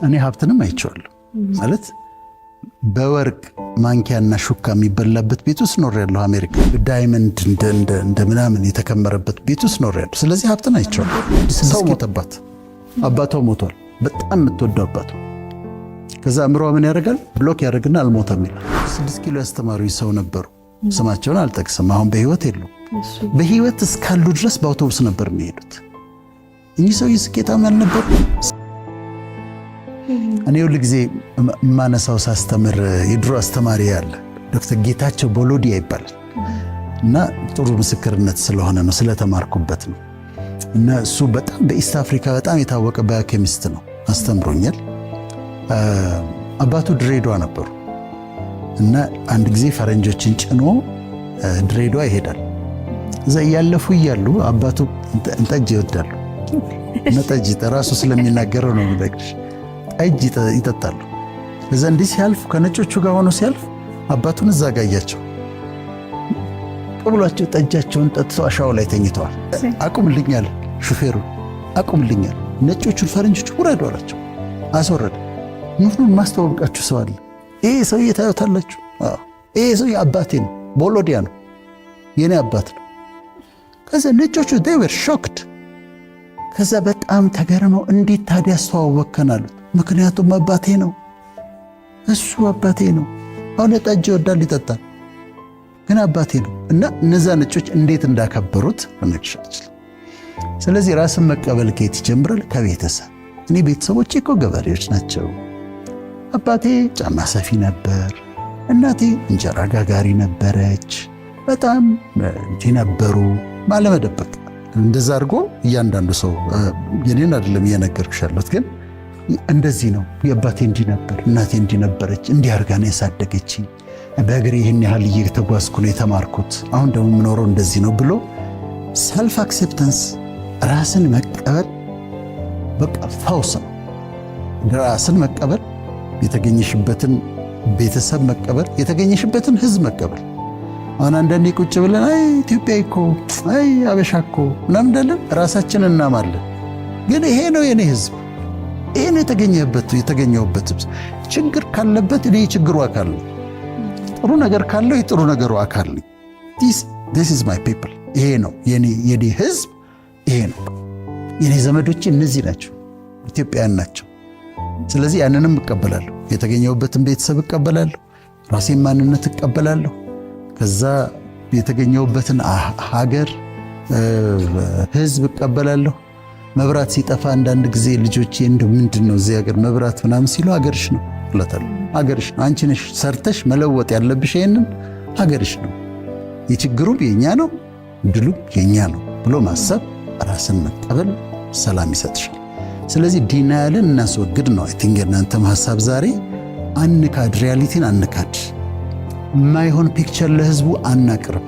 እኔ ሀብትንም አይቼዋለሁ። ማለት በወርቅ ማንኪያና ሹካ የሚበላበት ቤት ውስጥ ኖሬያለሁ። አሜሪካ diamond እንደ ምናምን የተከመረበት ቤት ውስጥ ኖሬያለሁ። ስለዚህ ሀብትን አይቼዋለሁ። ሰው ሞተባት፣ አባቷ ሞቷል። በጣም የምትወደው አባቷ። ከዛ አእምሯ ምን ያደርጋል? Block ያደርግና አልሞተም ይላል። 6 ኪሎ ያስተማሩኝ ሰው ነበሩ። ስማቸውን አልጠቅስም። አሁን በህይወት የሉም። በህይወት እስካሉ ድረስ በአውቶቡስ ነበር የሚሄዱት። እኚህ ሰውዬ ስኬታም ያልነበሩ። እኔ ሁል ጊዜ የማነሳው ሳስተምር የድሮ አስተማሪ ያለ ዶክተር ጌታቸው ቦሎዲያ ይባላል እና ጥሩ ምስክርነት ስለሆነ ነው፣ ስለተማርኩበት ነው። እና እሱ በጣም በ East Africa በጣም የታወቀ biochemist ነው፣ አስተምሮኛል። አባቱ ድሬዳዋ ነበሩ እና አንድ ጊዜ ፈረንጆችን ጭኖ ድሬዳዋ ይሄዳል። እዛ እያለፉ እያሉ አባቱ ጠጅ ይወዳሉ እና ጠጅ፣ ራሱ ስለሚናገረው ነው የምነግርሽ፣ ጠጅ ይጠጣሉ። እዛ እንዲህ ሲያልፉ፣ ከነጮቹ ጋር ሆኖ ሲያልፍ አባቱን እዛ ጋያቸው ብሏቸው ጠጃቸውን ጠጥተው አሸዋው ላይ ተኝተዋል። አቁምልኛል፣ ሹፌሩ አቁምልኛል። ነጮቹን ፈረንጆቹ ውረዱ አላቸው። አስወረደ። ምኑን ማስተዋወቃችሁ ሰው አለ። ይሄ ሰውዬ ታዩታላችሁ። ይሄ ሰውዬ አባቴ ነው፣ ቦሎዲያ ነው፣ የኔ አባት ነው። ከዛ ነጮቹ they were shocked። ከዛ በጣም ተገርመው እንዴት ታዲያ አስተዋወቅከን አሉት። ምክንያቱም አባቴ ነው፣ እሱ አባቴ ነው። አሁን ጠጅ ይወዳል፣ ይጠጣል፣ ግን አባቴ ነው። እና እነዛ ነጮች እንዴት እንዳከበሩት ልነግርሽ አልችልም። ስለዚህ ራስን መቀበል ከየት ይጀምራል? ከቤተሰብ። እኔ ቤተሰቦቼ እኮ ገበሬዎች ናቸው። አባቴ ጫማ ሰፊ ነበር። እናቴ እንጀራ ጋጋሪ ነበረች። በጣም እንዲህ ነበሩ። ባለመደበቅ እንደዛ አድርጎ እያንዳንዱ ሰው፣ የኔን አይደለም እየነገርኩሽ ያለሁት፣ ግን እንደዚህ ነው። የአባቴ እንዲህ ነበር፣ እናቴ እንዲህ ነበረች፣ እንዲህ አድርጋ ነው ያሳደገችኝ። በእግሬ ይህን ያህል እየተጓዝኩ ነው የተማርኩት። አሁን ደግሞ የምኖረው እንደዚህ ነው ብሎ self acceptance፣ ራስን መቀበል በቃ ፈውስ ነው። ራስን መቀበል፣ የተገኘሽበትን ቤተሰብ መቀበል፣ የተገኘሽበትን ህዝብ መቀበል። አሁን አንዳንዴ ቁጭ ብለን አይ ኢትዮጵያ እኮ፣ አይ አበሻ እኮ ምናምን እንዳለን ራሳችንን እናማለን። ግን ይሄ ነው የኔ ህዝብ፣ ይሄ ነው የተገኘሁበት ህዝብ። ችግር ካለበት እኔ የችግሩ አካል ነኝ። ጥሩ ነገር ካለው የጥሩ ነገሩ አካል ነኝ። This is my people። ይሄ ነው የኔ ህዝብ፣ ይሄ ነው የኔ ዘመዶች፣ እነዚህ ናቸው፣ ኢትዮጵያውያን ናቸው። ስለዚህ ያንንም እቀበላለሁ። የተገኘሁበትን ቤተሰብ እቀበላለሁ። ራሴን ማንነት እቀበላለሁ። ከዛ የተገኘሁበትን ሀገር ህዝብ እቀበላለሁ። መብራት ሲጠፋ አንዳንድ ጊዜ ልጆቼ እንደው ምንድን ነው እዚህ ሀገር መብራት ምናምን ሲሉ ሀገርሽ ነው እላታለሁ። ሀገርሽ ነው፣ አንቺ ነሽ ሰርተሽ መለወጥ ያለብሽ፣ ይሄንን ሀገርሽ ነው። የችግሩም የኛ ነው፣ ድሉም የኛ ነው ብሎ ማሰብ፣ ራስን መቀበል ሰላም ይሰጥሻል። ስለዚህ denial ን እናስወግድ ነው I think የእናንተም ሀሳብ ዛሬ። አንካድ፣ reality ን አንካድ፣ የማይሆን picture ለህዝቡ አናቅርብ፣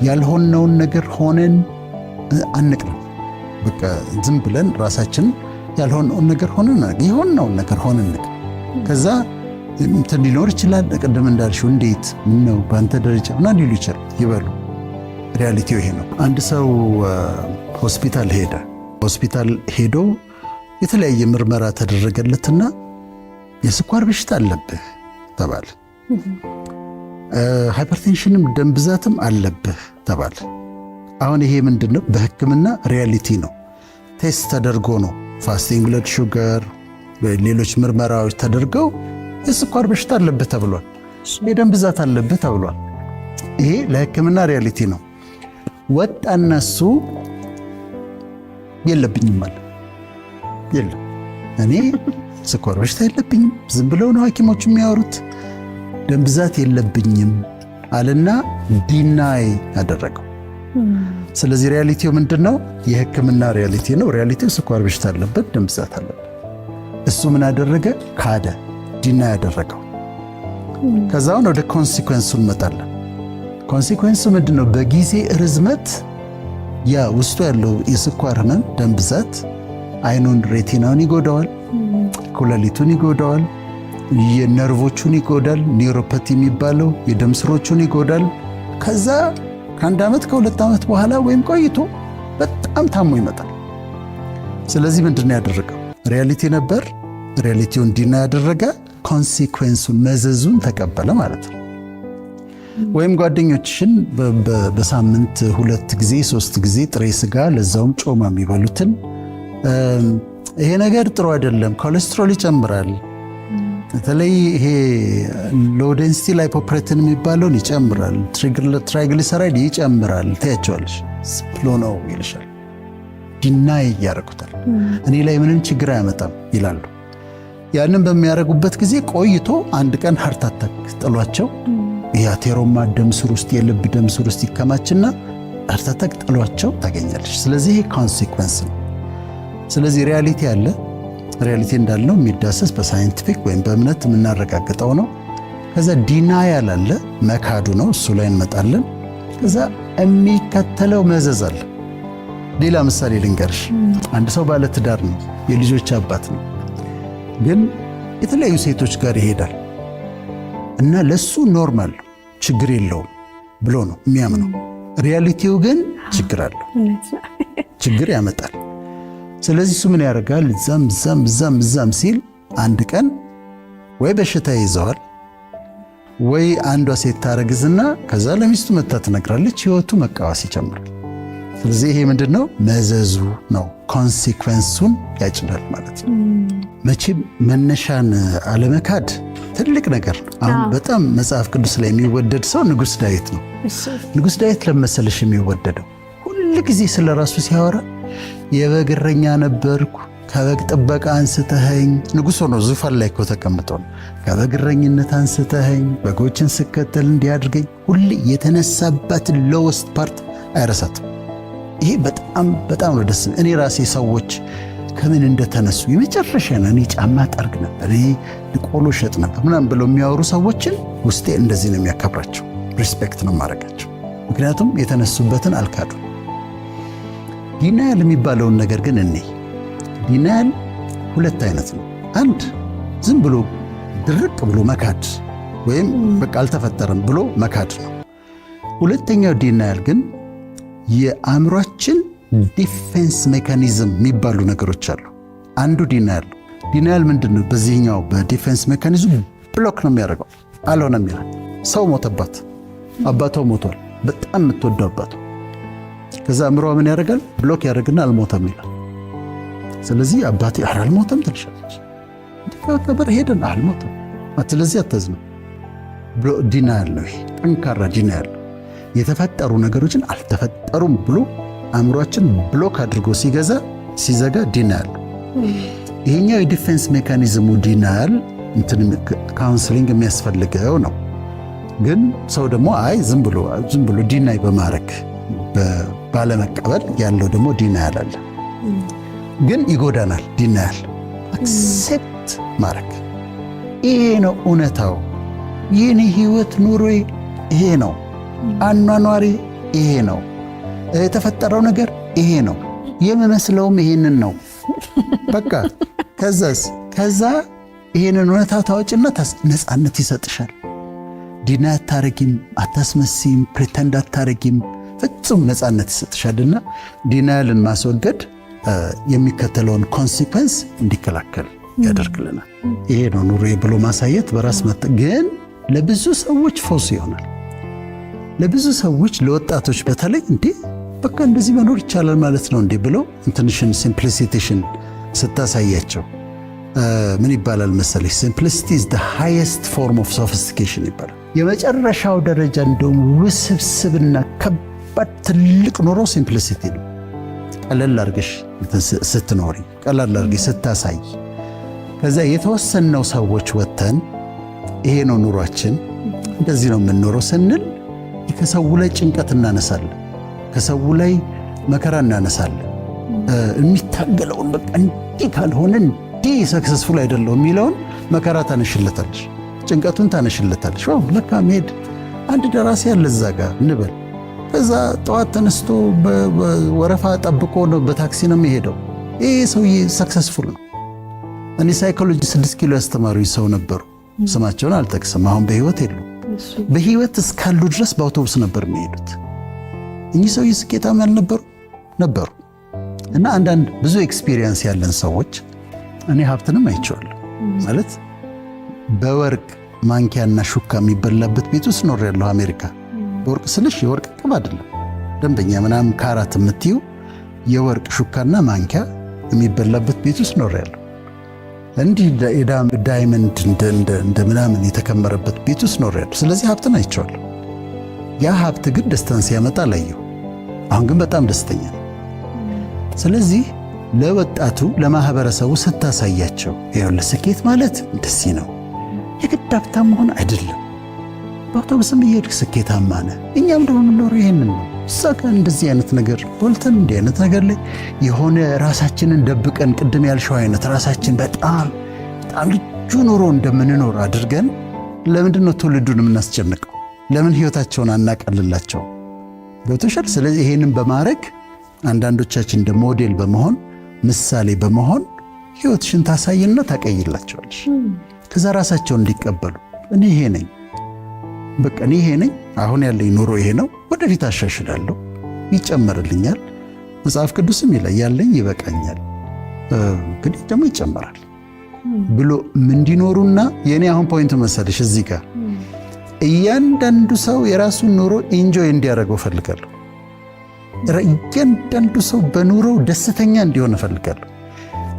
ያልሆነውን ነገር ሆነን አንቅረብ። በቃ ዝም ብለን ራሳችን ያልሆነውን ነገር ሆነን፣ የሆነውን ነገር ሆነን እንቅረብ። ከዛ እንትን ሊኖር ይችላል። ቅድም እንዳልሽው እንዴት፣ ምነው በአንተ ደረጃ ምናምን ሊሉ ይችላል፣ ይበሉ። Reality ው ይሄ ነው። አንድ ሰው ሆስፒታል ሄደ። ሆስፒታል ሄዶ የተለያየ ምርመራ ተደረገለትና የስኳር በሽታ አለብህ ተባለ። Hypertension ም ደም ብዛትም አለብህ ተባለ። አሁን ይሄ ምንድን ነው? በሕክምና reality ነው። Test ተደርጎ ነው። Fasting blood sugar፣ ሌሎች ምርመራዎች ተደርገው የስኳር በሽታ አለብህ ተብሏል። የደም ብዛት አለብህ ተብሏል። ይሄ ለሕክምና reality ነው። ወጣና እሱ የለብኝም አለ። የለም፣ እኔ ስኳር በሽታ የለብኝም፣ ዝም ብለው ነው ሐኪሞቹ የሚያወሩት፣ ደም ብዛት የለብኝም አለና deny አደረገው። ስለዚህ reality ው ምንድን ነው? የህክምና reality ነው። Reality ው ስኳር በሽታ አለበት፣ ደም ብዛት አለበት። እሱ ምን አደረገ? ካደ፣ deny ያደረገው። ከዛውን ወደ consequence ኡ እንመጣለን። Consequence ኡ ምንድን ነው? በጊዜ ርዝመት ያ ውስጡ ያለው የስኳር ህመም፣ ደም ብዛት አይኑን retina ውን ይጎዳዋል፣ ኩላሊቱን ይጎዳዋል፣ የነርቮቹን ይጎዳል፣ neuropathy የሚባለው የደም ስሮቹን ይጎዳል። ከዛ ከአንድ ዓመት ከ2 ዓመት በኋላ ወይም ቆይቶ በጣም ታሞ ይመጣል። ስለዚህ ምንድን ነው ያደረገው? Reality ነበር፣ Reality ውን deny ያደረገ consequence ኡን፣ መዘዙን ተቀበለ ማለት ነው። ወይም ጓደኞችሽን በሳምንት ሁለት ጊዜ፣ ሶስት ጊዜ ጥሬ ስጋ፣ ለዛውም ጮማ የሚበሉትን፣ ይሄ ነገር ጥሩ አይደለም፣ ኮሌስትሮል ይጨምራል፣ በተለይ ይሄ low density lipoprotein የሚባለውን ይጨምራል፣ triglyceride ይጨምራል ትያቸዋለሽ። ብሎ ነው ይልሻል። Deny ያደርጉታል። እኔ ላይ ምንም ችግር አያመጣም ይላሉ። ያንን በሚያደርጉበት ጊዜ ቆይቶ አንድ ቀን heart attack ጥሏቸው፣ ይህ atheroma ደም ስር ውስጥ፣ የልብ ደም ስር ውስጥ ይከማችና heart attack ጥሏቸው ታገኛለሽ። ስለዚህ ይሄ consequence ነው። ስለዚህ reality አለ። Reality እንዳልነው የሚዳሰስ፣ በ scientific ወይም በእምነት የምናረጋግጠው ነው። ከዛ denial አለ፣ መካዱ ነው። እሱ ላይ እንመጣለን። ከዛ የሚከተለው መዘዝ አለ። ሌላ ምሳሌ ልንገርሽ። አንድ ሰው ባለትዳር ነው፣ የልጆች አባት ነው። ግን የተለያዩ ሴቶች ጋር ይሄዳል እና ለሱ normal፣ ችግር የለውም ብሎ ነው የሚያምነው። Reality ው ግን ችግር አለው፣ ችግር ያመጣል። ስለዚህ እሱ ምን ያደርጋል? እዛም እዛም እዛም እዛም ሲል አንድ ቀን ወይ በሽታ ይይዘዋል ወይ አንዷ ሴት ታረግዝና ከዛ ለሚስቱ መታ ትነግራለች። ህይወቱ መቃወስ ይጀምራል። ስለዚህ ይሄ ምንድን ነው? መዘዙ ነው። Consequence ኡን ያጭዳል ማለት ነው። መቼም መነሻን አለመካድ ትልቅ ነገር ነው። አሁን በጣም መጽሐፍ ቅዱስ ላይ የሚወደድ ሰው ንጉሥ ዳዊት ነው። ንጉሥ ዳዊት ለመሰለሽ የሚወደደው ሁል ጊዜ ስለ ራሱ ሲያወራ የበግ እረኛ ነበርኩ፣ ከበግ ጥበቃ አንስተኸኝ፣ ንጉሥ ሆኖ ዙፋን ላይ እኮ ተቀምጦ ነው። ከበግ እረኝነት አንስተኸኝ በጎችን ስከተል እንዲያድርገኝ፣ ሁሌ የተነሳባትን lowest part አይረሳትም። ይሄ በጣም በጣም ነው ደስ። እኔ ራሴ ሰዎች ከምን እንደተነሱ፣ የመጨረሻ እኔ ጫማ ጠርግ ነበር፣ እኔ ቆሎ ሸጥ ነበር ምናምን ብለው የሚያወሩ ሰዎችን ውስጤ እንደዚህ ነው የሚያከብራቸው፣ respect ነው የማደርጋቸው። ምክንያቱም የተነሱበትን አልካዱ። Denial የሚባለውን ነገር ግን እኔ denial ሁለት አይነት ነው። አንድ ዝም ብሎ ድርቅ ብሎ መካድ ወይም በቃ አልተፈጠረም ብሎ መካድ ነው። ሁለተኛው denial ግን የአእምሯችን defense mechanism የሚባሉ ነገሮች አሉ። አንዱ denial። Denial ምንድን ነው? በዚህኛው በ defense mechanism block ነው የሚያደርገው። አልሆነም ይላል። ሰው ሞተባት፣ አባቷ ሞቷል፣ በጣም የምትወደው አባቷ። ከዛ አእምሯ ምን ያደርጋል? Block ያደርግና አልሞተም ይላል። ስለዚህ አባቴ ኧረ አልሞተም ትልሻለች። ከበር ሄደን አልሞተም፣ ስለዚህ አታዝንም። Denial ነው ይሄ፣ ጠንካራ denial ነው። የተፈጠሩ ነገሮችን አልተፈጠሩም ብሎ አእምሯችን block አድርጎ ሲገዛ፣ ሲዘጋ denial። ይሄኛው የ defense mechanism ኡ denial እንትን counseling የሚያስፈልገው ነው። ግን ሰው ደግሞ አይ ዝም ብሎ deny በማድረግ፣ ባለመቀበል ያለው ደግሞ denial አለ። ግን ይጎዳናል። Denial accept ማድረግ፣ ይሄ ነው እውነታው፣ የኔ ህይወት ኑሮዬ ይሄ ነው፣ አኗኗሬ ይሄ ነው፣ የተፈጠረው ነገር ይሄ ነው፣ የምመስለውም ይሄንን ነው። በቃ ከዛስ? ከዛ ይሄንን እውነታ ታወጭና ነፃነት ይሰጥሻል። Deny አታረጊም፣ አታስመሲም፣ pretend አታረጊም። ፍጹም ነፃነት ይሰጥሻልና denial ን ማስወገድ የሚከተለውን consequence እንዲከላከል ያደርግልናል። ይሄ ነው ኑሮዬ ብሎ ማሳየት በራስ ግን ለብዙ ሰዎች ፈውስ ይሆናል። ለብዙ ሰዎች፣ ለወጣቶች በተለይ፣ እንዴ በቃ እንደዚህ መኖር ይቻላል ማለት ነው እንዴ ብለው እንትንሽን፣ simplicity ሽን ስታሳያቸው፣ ምን ይባላል መሰለሽ? Simplicity is the highest form of sophistication ይባላል። የመጨረሻው ደረጃ እንደውም ውስብስብና ከባድ ትልቅ ኑሮ simplicity ነው። ቀለል አድርገሽ ስትኖሪ፣ ቀለል አድርገሽ ስታሳይ፣ ከዛ የተወሰነው ሰዎች ወጥተን ይሄ ነው ኑሯችን፣ እንደዚህ ነው የምንኖረው ስንል ከሰው ላይ ጭንቀት እናነሳለን፣ ከሰው ላይ መከራ እናነሳለን። የሚታገለውን በቃ እንዲህ ካልሆነ እንዲህ successful አይደለሁም የሚለውን መከራ ታነሽለታለሽ፣ ጭንቀቱን ታነሽለታለሽ። ለካ መሄድ አንድ ደራሲ ያለ እዛ ጋር እንበል። ከዛ ጠዋት ተነስቶ ወረፋ ጠብቆ ነው፣ በታክሲ ነው የሚሄደው። ይህ ሰውዬ successful ነው። እኔ psychology 6 ኪሎ ያስተማሩኝ ሰው ነበሩ። ስማቸውን አልጠቅስም። አሁን በህይወት የሉም። በህይወት እስካሉ ድረስ በአውቶቡስ ነበር የሚሄዱት። እኚህ ሰውዬ ስኬታም ያልነበሩ ነበሩ። እና አንዳንድ ብዙ experience ያለን ሰዎች፣ እኔ ሀብትንም አይቼዋለሁ። ማለት በወርቅ ማንኪያና ሹካ የሚበላበት ቤት ውስጥ ኖሬያለሁ አሜሪካ። በወርቅ ስልሽ የወርቅ ቅብ አይደለም፣ ደንበኛ ምናምን ካራት የምትይው የወርቅ ሹካና ማንኪያ የሚበላበት ቤት ውስጥ ኖሬያለሁ። እንዲህ diamond እንደ ምናምን የተከመረበት ቤት ውስጥ ኖሬያለሁ። ስለዚህ ሀብትን አይቼዋለሁ። ያ ሀብት ግን ደስታን ሲያመጣ አላየሁ። አሁን ግን በጣም ደስተኛ ነኝ። ስለዚህ ለወጣቱ ለማህበረሰቡ ስታሳያቸው ይኸውልህ ስኬት ማለት እንደዚህ ነው፣ የግድ ሀብታም መሆን አይደለም። በአውቶቡስም እየሄድክ ስኬታማ ነህ። እኛም ደግሞ የምንኖረው ይሄንን ነው። እዛ ጋር እንደዚህ አይነት ነገር ቦልተን እንዲህ አይነት ነገር ላይ የሆነ ራሳችንን ደብቀን ቅድም ያልሽው አይነት ራሳችን በጣም በጣም ልዩ ኑሮ እንደምንኖር አድርገን ለምንድን ነው ትውልዱን የምናስጨንቀው? ለምን ህይወታቸውን አናቀልላቸው? ገብቶሻል? ስለዚህ ይሄንን በማድረግ አንዳንዶቻችን እንደ ሞዴል በመሆን፣ ምሳሌ በመሆን ህይወትሽን ታሳይና ታቀይላቸዋለሽ። ከዛ ራሳቸውን እንዲቀበሉ፣ እኔ ይሄ ነኝ፣ በቃ እኔ ይሄ ነኝ፣ አሁን ያለኝ ኑሮ ይሄ ነው፣ ወደፊት አሻሽላለሁ፣ ይጨመርልኛል። መጽሐፍ ቅዱስም ይላል ያለኝ ይበቃኛል፣ እንግዲህ ደግሞ ይጨመራል ብሎ እንዲኖሩና የእኔ አሁን point መሰለሽ እዚህ ጋር እያንዳንዱ ሰው የራሱን ኑሮ enjoy እንዲያደርገው እፈልጋለሁ። እያንዳንዱ ሰው በኑሮው ደስተኛ እንዲሆን እፈልጋለሁ።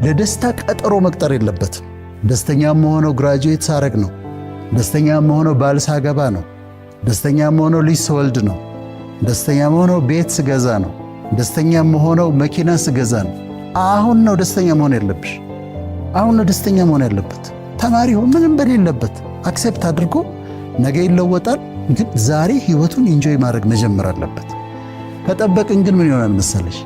ለደስታ ቀጠሮ መቅጠር የለበትም። ደስተኛ የምሆነው graduate ሳረግ ነው። ደስተኛ የምሆነው ባል ሳገባ ነው። ደስተኛ የምሆነው ልጅ ስወልድ ነው። ደስተኛ የምሆነው ቤት ስገዛ ነው። ደስተኛ የምሆነው መኪና ስገዛ ነው። አሁን ነው ደስተኛ መሆን ያለብሽ። አሁን ነው ደስተኛ መሆን ያለበት። ተማሪ ምንም በሌለበት accept አድርጎ ነገ ይለወጣል፣ ግን ዛሬ ህይወቱን enjoy ማድረግ መጀመር አለበት። ከጠበቅን ግን ምን ይሆናል መሰለሽ?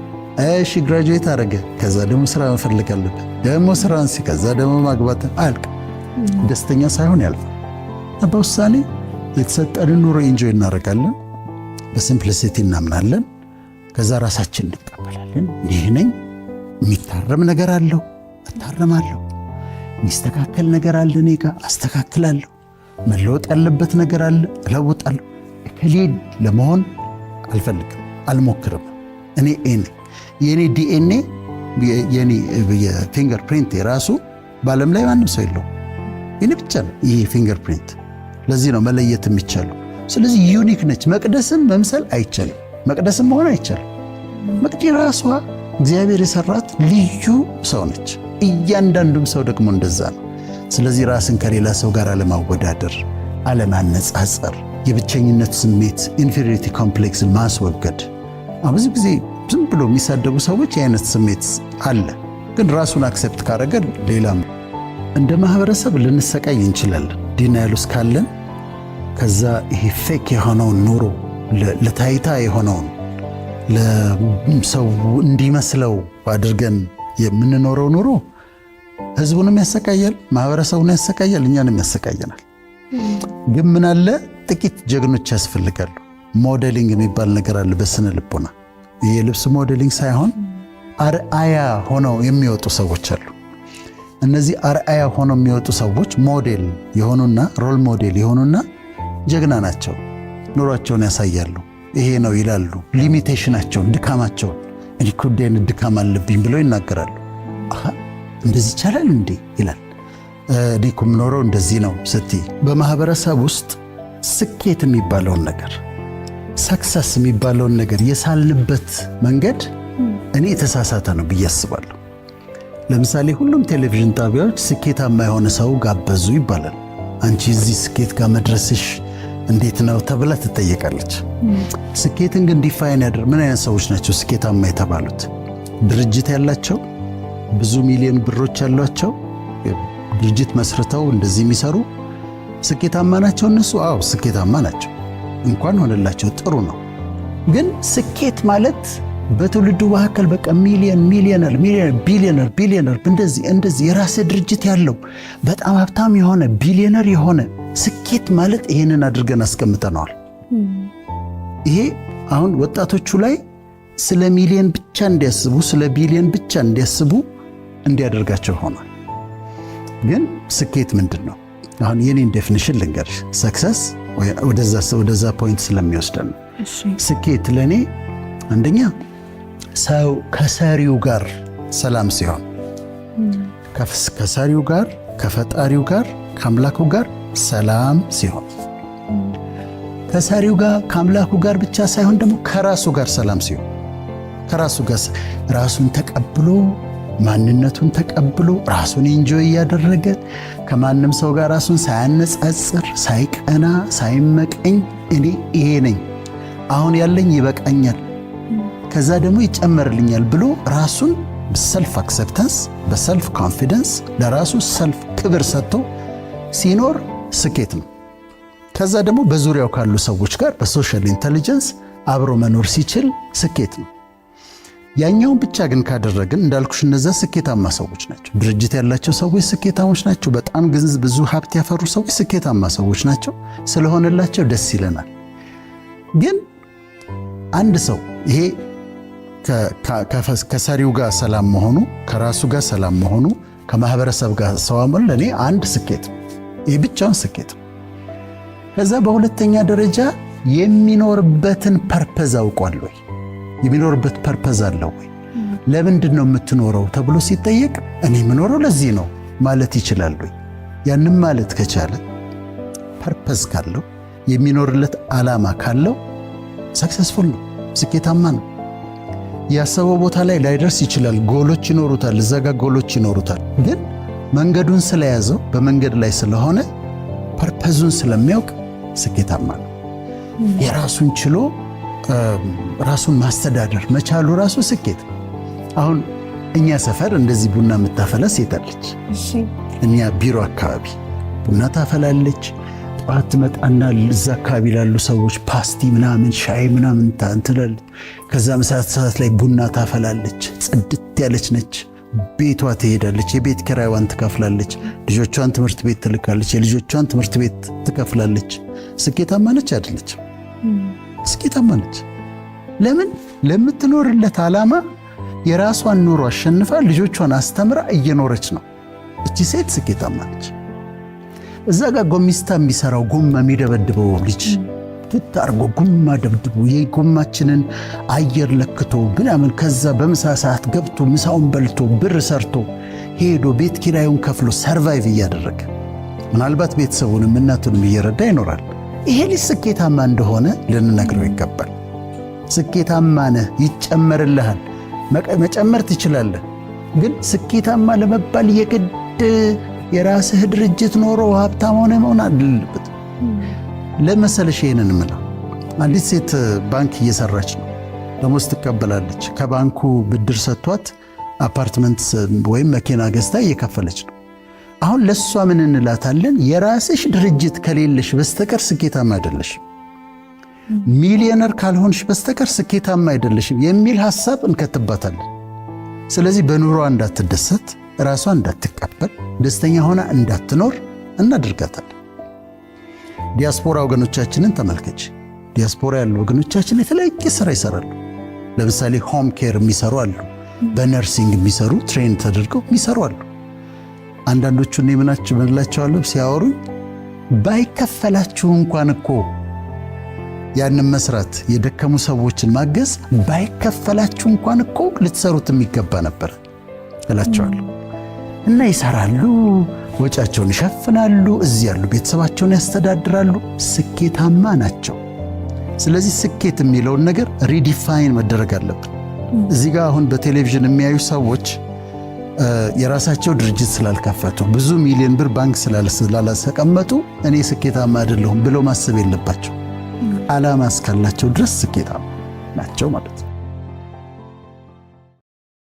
እሺ graduate አደረገ፣ ከዛ ደግሞ ስራ መፈለግ አለበት፣ ደግሞ ስራን ከዛ ደግሞ ማግባት፣ አያልቅ፣ ደስተኛ ሳይሆን ያልፋል። በውሳኔ የተሰጠንን ኑሮ enjoy እናደርጋለን፣ በ simplicity እናምናለን። ከዛ ራሳችን እንቀበላለን። ይህ ነኝ፣ የሚታረም ነገር አለው እታረማለሁ፣ የሚስተካከል ነገር አለ እኔ ጋር አስተካክላለሁ፣ መለወጥ ያለበት ነገር አለ እለውጣለሁ። እከሌን ለመሆን አልፈልግም፣ አልሞክርም። እኔ እኔ የኔ ዲኤንኤ፣ የኔ የ fingerprint የራሱ በዓለም ላይ ማንም ሰው የለውም። የኔ ብቻ ነው ይሄ fingerprint። ለዚህ ነው መለየት የሚቻለው። ስለዚህ unique ነች። መቅደስን መምሰል አይቻልም። መቅደስን መሆን አይቻልም። መቅዲ ራሷ እግዚአብሔር የሰራት ልዩ ሰው ነች። እያንዳንዱም ሰው ደግሞ እንደዛ ነው። ስለዚህ ራስን ከሌላ ሰው ጋር አለማወዳደር፣ አለማነጻጸር፣ የብቸኝነት ስሜት inferiority complex ን ማስወገድ። ብዙ ጊዜ ዝም ብሎ የሚሳደቡ ሰዎች የአይነት ስሜት አለ። ግን ራሱን accept ካደረገ ሌላም እንደ ማህበረሰብ ልንሰቃይ እንችላለን። Denial ውስጥ ካለን ከዛ ይሄ fake የሆነውን ኑሮ፣ ለታይታ የሆነውን፣ ለሰው እንዲመስለው አድርገን የምንኖረው ኑሮ ህዝቡንም ያሰቃያል፣ ማህበረሰቡን ያሰቃያል፣ እኛንም ያሰቃየናል። ግን ምን አለ፣ ጥቂት ጀግኖች ያስፈልጋሉ። Modeling የሚባል ነገር አለ በስነ ልቦና። ይህ የልብስ modeling ሳይሆን አርአያ ሆነው የሚወጡ ሰዎች አሉ። እነዚህ አርአያ ሆነው የሚወጡ ሰዎች ሞዴል የሆኑና role model የሆኑና ጀግና ናቸው። ኑሯቸውን ያሳያሉ። ይሄ ነው ይላሉ። Limitation ኣቸውን፣ ድካማቸውን፣ እኔ እኮ እንዲህ አይነት ድካም አለብኝ ብለው ይናገራሉ። አሃ እንደዚህ ይቻላል እንዴ ይላል። እኔ እኮ የምኖረው እንደዚህ ነው ስትይ በማህበረሰብ ውስጥ ስኬት የሚባለውን ነገር፣ success የሚባለውን ነገር የሳልንበት መንገድ እኔ የተሳሳተ ነው ብዬ አስባለሁ። ለምሳሌ ሁሉም ቴሌቪዥን ጣቢያዎች ስኬታማ የሆነ ሰው ጋበዙ ይባላል። አንቺ እዚህ ስኬት ጋር መድረስሽ እንዴት ነው ተብላ ትጠየቃለች። ስኬትን ግን define ያደር ምን አይነት ሰዎች ናቸው ስኬታማ የተባሉት? ድርጅት ያላቸው፣ ብዙ ሚሊዮን ብሮች ያሏቸው፣ ድርጅት መስርተው እንደዚህ የሚሰሩ ስኬታማ ናቸው እነሱ? አዎ ስኬታማ ናቸው። እንኳን ሆነላቸው፣ ጥሩ ነው። ግን ስኬት ማለት በትውልዱ መካከል በቃ ሚሊዮን ሚሊዮነር ሚሊዮነር ቢሊዮነር ቢሊዮነር እንደዚህ እንደዚህ የራሴ ድርጅት ያለው በጣም ሀብታም የሆነ ቢሊዮነር የሆነ ስኬት ማለት ይሄንን አድርገን አስቀምጠነዋል። ይሄ አሁን ወጣቶቹ ላይ ስለ ሚሊዮን ብቻ እንዲያስቡ፣ ስለ ቢሊዮን ብቻ እንዲያስቡ እንዲያደርጋቸው ሆኗል። ግን ስኬት ምንድን ነው? አሁን የኔን definition ልንገርሽ። Success ወደዛ point ስለሚወስደን ነው። ስኬት ለእኔ አንደኛ ሰው ከሰሪው ጋር ሰላም ሲሆን፣ ከሰሪው ጋር ከፈጣሪው ጋር፣ ከአምላኩ ጋር ሰላም ሲሆን፣ ከሰሪው ጋር ከአምላኩ ጋር ብቻ ሳይሆን ደግሞ ከራሱ ጋር ሰላም ሲሆን፣ ከራሱ ጋር ራሱን ተቀብሎ፣ ማንነቱን ተቀብሎ፣ ራሱን enjoy እያደረገ፣ ከማንም ሰው ጋር ራሱን ሳያነጻጽር፣ ሳይቀና፣ ሳይመቀኝ፣ እኔ ይሄ ነኝ፣ አሁን ያለኝ ይበቃኛል፣ ከዛ ደግሞ ይጨመርልኛል ብሎ ራሱን በ self acceptance፣ በ self confidence፣ ለራሱ self ክብር ሰጥቶ ሲኖር ስኬት ነው። ከዛ ደግሞ በዙሪያው ካሉ ሰዎች ጋር በ social intelligence አብሮ መኖር ሲችል ስኬት ነው። ያኛውን ብቻ ግን ካደረግን እንዳልኩሽ እነዛ ስኬታማ ሰዎች ናቸው። ድርጅት ያላቸው ሰዎች ስኬታሞች ናቸው። በጣም ገንዘብ ብዙ ሀብት ያፈሩ ሰዎች ስኬታማ ሰዎች ናቸው። ስለሆነላቸው ደስ ይለናል። ግን አንድ ሰው ይሄ ከሰሪው ጋር ሰላም መሆኑ፣ ከራሱ ጋር ሰላም መሆኑ፣ ከማህበረሰብ ጋር ሰላም መሆኑ ለእኔ አንድ ስኬት ነው። ይህ ብቻውን ስኬት ነው። ከዛ በሁለተኛ ደረጃ የሚኖርበትን purpose አውቋል ወይ? የሚኖርበት purpose አለው ወይ? ለምንድን ነው የምትኖረው ተብሎ ሲጠየቅ እኔ የምኖረው ለዚህ ነው ማለት ይችላል ወይ? ያንም ማለት ከቻለ፣ purpose ካለው፣ የሚኖርለት ዓላማ ካለው successful ነው፣ ስኬታማ ነው። ያሰበው ቦታ ላይ ላይደርስ ይችላል። ጎሎች ይኖሩታል፣ እዛ ጋ ጎሎች ይኖሩታል። ግን መንገዱን ስለያዘው፣ በመንገድ ላይ ስለሆነ፣ purpose ኡን ስለሚያውቅ ስኬታማ ነው። የራሱን ችሎ ራሱን ማስተዳደር መቻሉ ራሱ ስኬት ነው። አሁን እኛ ሰፈር እንደዚህ ቡና የምታፈላ ሴት አለች። እኛ ቢሮ አካባቢ ቡና ታፈላለች። ጠዋት ትመጣና እዛ አካባቢ ላሉ ሰዎች ፓስቲ ምናምን፣ ሻይ ምናምን ትላለች። ከዛ ምሳ ሰዓት ላይ ቡና ታፈላለች። ጽድት ያለች ነች። ቤቷ ትሄዳለች። የቤት ኪራይዋን ትከፍላለች። ልጆቿን ትምህርት ቤት ትልካለች። የልጆቿን ትምህርት ቤት ትከፍላለች። ስኬታማ ነች አይደለች? ስኬታማ ነች። ለምን? ለምትኖርለት ዓላማ የራሷን ኑሮ አሸንፋ ልጆቿን አስተምራ እየኖረች ነው። እቺ ሴት ስኬታማ ነች። እዛ ጋር ጎሚስታ የሚሰራው፣ ጎማ የሚደበድበው ልጅ፣ ትት አርጎ ጎማ ደብድቦ፣ የጎማችንን አየር ለክቶ ምናምን፣ ከዛ በምሳ ሰዓት ገብቶ ምሳውን በልቶ ብር ሰርቶ ሄዶ ቤት ኪራዩን ከፍሎ survive እያደረገ፣ ምናልባት ቤተሰቡንም እናቱንም እየረዳ ይኖራል። ይሄ ልጅ ስኬታማ እንደሆነ ልንነግረው ይገባል። ስኬታማ ነህ፣ ይጨመርልሃል፣ መጨመር ትችላለህ። ግን ስኬታማ ለመባል የግድ የራስህ ድርጅት ኖሮ ሀብታም ሆነ መሆን አለበት። ለመሰለሽ ይሄንን እምለው፣ አንዲት ሴት ባንክ እየሰራች ነው፣ ደሞዝ ትቀበላለች። ከባንኩ ብድር ሰጥቷት አፓርትመንት ወይም መኪና ገዝታ እየከፈለች ነው። አሁን ለእሷ ምን እንላታለን? የራስሽ ድርጅት ከሌለሽ በስተቀር ስኬታማ አይደለሽም፣ ሚሊዮነር ካልሆንሽ በስተቀር ስኬታማ አይደለሽም የሚል ሐሳብ እንከትባታለን። ስለዚህ በኑሯ እንዳትደሰት፣ ራሷ እንዳትቀበል፣ ደስተኛ ሆና እንዳትኖር እናደርጋታለን። ዲያስፖራ ወገኖቻችንን ተመልከች። ዲያስፖራ ያሉ ወገኖቻችን የተለያየ ስራ ይሰራሉ። ለምሳሌ home care የሚሰሩ አሉ። በ nursing የሚሰሩ፣ train ተደርገው የሚሰሩ አሉ። አንዳንዶቹ እኔ ምናቸው ምንላቸዋለሁ ሲያወሩኝ፣ ባይከፈላችሁ እንኳን እኮ ያንን መስራት፣ የደከሙ ሰዎችን ማገዝ ባይከፈላችሁ እንኳን እኮ ልትሰሩት የሚገባ ነበር እላቸዋለሁ። እና ይሰራሉ፣ ወጪያቸውን ይሸፍናሉ፣ እዚህ ያሉ ቤተሰባቸውን ያስተዳድራሉ፣ ስኬታማ ናቸው። ስለዚህ ስኬት የሚለውን ነገር redefine መደረግ አለብን። እዚህ ጋር አሁን በቴሌቪዥን የሚያዩ ሰዎች የራሳቸው ድርጅት ስላልከፈቱ፣ ብዙ ሚሊዮን ብር ባንክ ስላላስቀመጡ እኔ ስኬታማ አይደለሁም ብለው ማሰብ የለባቸው። ዓላማ እስካላቸው ድረስ ስኬታማ ናቸው ማለት ነው።